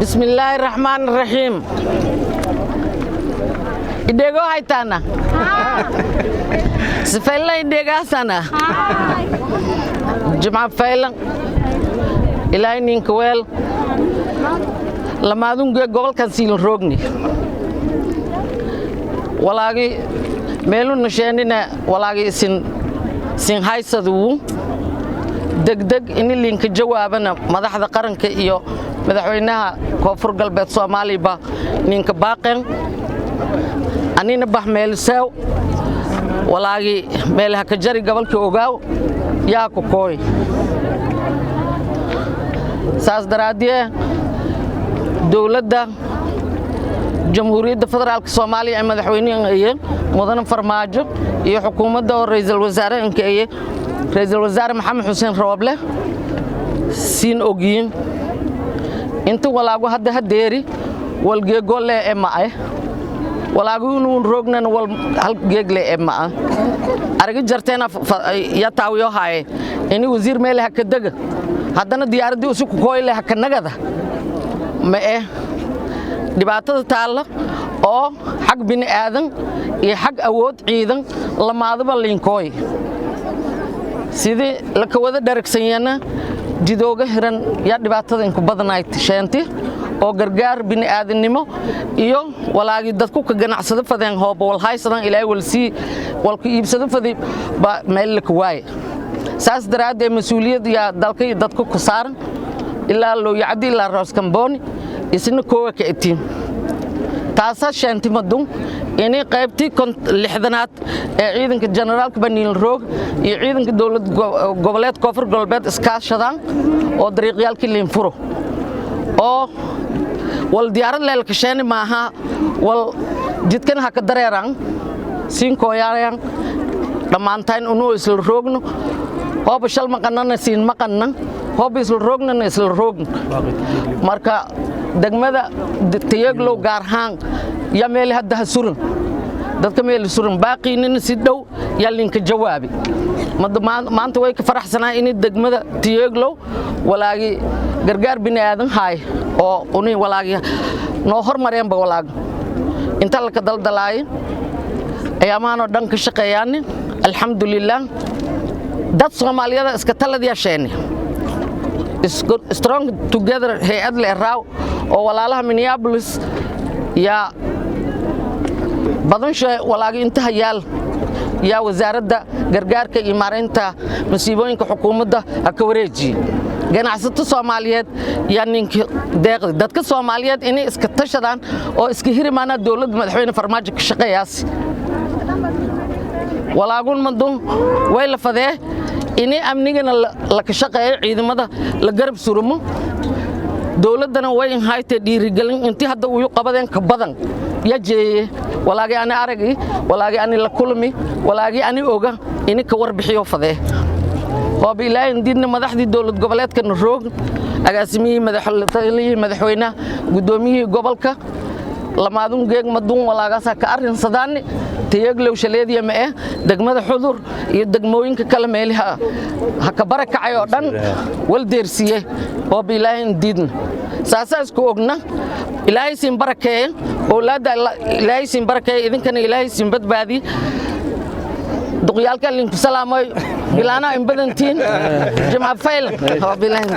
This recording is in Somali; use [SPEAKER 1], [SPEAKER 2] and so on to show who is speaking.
[SPEAKER 1] Bismillaahi raxmaan raxiim. Idhego haytaana sifaylan idhegaasana jimca faylan ilaahay ninka weel lamaadunge gobolkan siilin roogni walaagi meelu nasheenina walaagi isin sin haysaduwu degdeg ini liinka jawaabana madaxda qaranka iyo madaxweynaha Koonfur Galbeed Soomaaliba ninka baaqen anina bah meelsaaw walaagi meelaha ka jari gobolka ogaaw yaa ku kooy. Saas daraaddiye dowladda Jamhuuriyadda Federaalka Soomaaliya ee madaxweyneeye mudane Farmaajo iyo xukuumadda oo ra'iisul wasaare inkaeye Ra'iisul Wasaare Maxamed Xuseen Rooble siin ogiyin inta walaagu hadda hadeeri walgeegolle e ma'e walaagu inuun roognan wal hal geegle e ma'a aragi jarteena ya taawiyo haaye ini wasiir meele haka dega haddana diyaaraddii usi ku kooyle haka nagada ma eh. Dhibaatada taalla oo xag bini aadan iyo xag awood ciidan lamaadaba liinkooy sidii lakawada dharagsanyana jidooga hiran yaa dhibaatada inku badanayd sheenti oo gargaar bini aadannimo iyo walaagii dadku ka ganacsado fadeen hooba walhaysadan ilaahay walsii walku iibsado fadi ba meel laka waaye. Saas daraaddeed mas-uuliyad yaa dalka iyo dadku ku saaran ilaa Looyacaddi ilaa Rooskambooni isna koowa ka etiin taasaa sheenti madun inay qaybtii 60aad ee ciidanka generaalka Baniil Roog iyo ciidanka dowlad goboleed Koonfur Galbeed iskaashadaan oo dariiqyaalkii liinfuro oo wal diyaarad leelkasheeni maaha wal jidkan ha ka dareeraan siin kooyaayaan dhammaantayn unuu isla roogno hooba shal maqannana siin maqanna hooba isla roognana isla roogno. Marka degmada Tayaglow gaar ahaan yaa meel hadda ha suran dadka meel suran baaqiinina si dhow yaa linka jawaabi. Maanta way ka faraxsanaa in degmada Tayaglow walaagi gargaar bini aadan haay oo uni walaagi noo hormareenba walaag inta laka daldalaay ayaamahanoo dhan ka shaqeeyaani. Alxamdulillaah, dad Soomaaliyada iska talad yeesheeni Strong Together hay-ad le raaw oo walaalaha Minneapolis yaa badanshe walaagi intaha yaal yaa Wasaaradda Gargaarka iyo Maaraynta Masiibooyinka xukuumadda ha ka wareejiye. Ganacsato Soomaaliyeed yaa ninka deeqda dadka Soomaaliyeed inay iska tashadaan oo iska hirimaanaa dowladda madaxweyne Farmaajo ka shaqeeyaasi walaagun madun way la fadee inay amnigana la ka shaqeeyo, ciidamada la garab surumo, dowladdana way inhaytee dhiirigelin intii hadda uyu qabadeen ka badan ya jeeye walaagii ani aragi, walaagii ani la kulmi, walaagii ani oga ini ka warbixiyo fadee. Hooba ilaahay indiidna madaxdii dowlad goboleedkana roog, agaasimihii, madaxtaliyihii, madaxweynaha, guddoomiyihii gobolka lamaadun geeg maduun walaagaasaa ka arrinsadaani. Tayaglow shaleediya ma eh, degmada Xudur iyo degmooyinka kale meeliha ha ka barakacay oo dhan wal deersiiye. Hooba ilaahay indiidna saasaa isku ogna. Ilaahay siin barakeeye owlaadda, ilaahay siin barakeeye, idinkana ilaahay siin badbaadiye. Duqyaalka linku salaamoy bilaana in badantiin. Jimca fayl hooba ilaahay.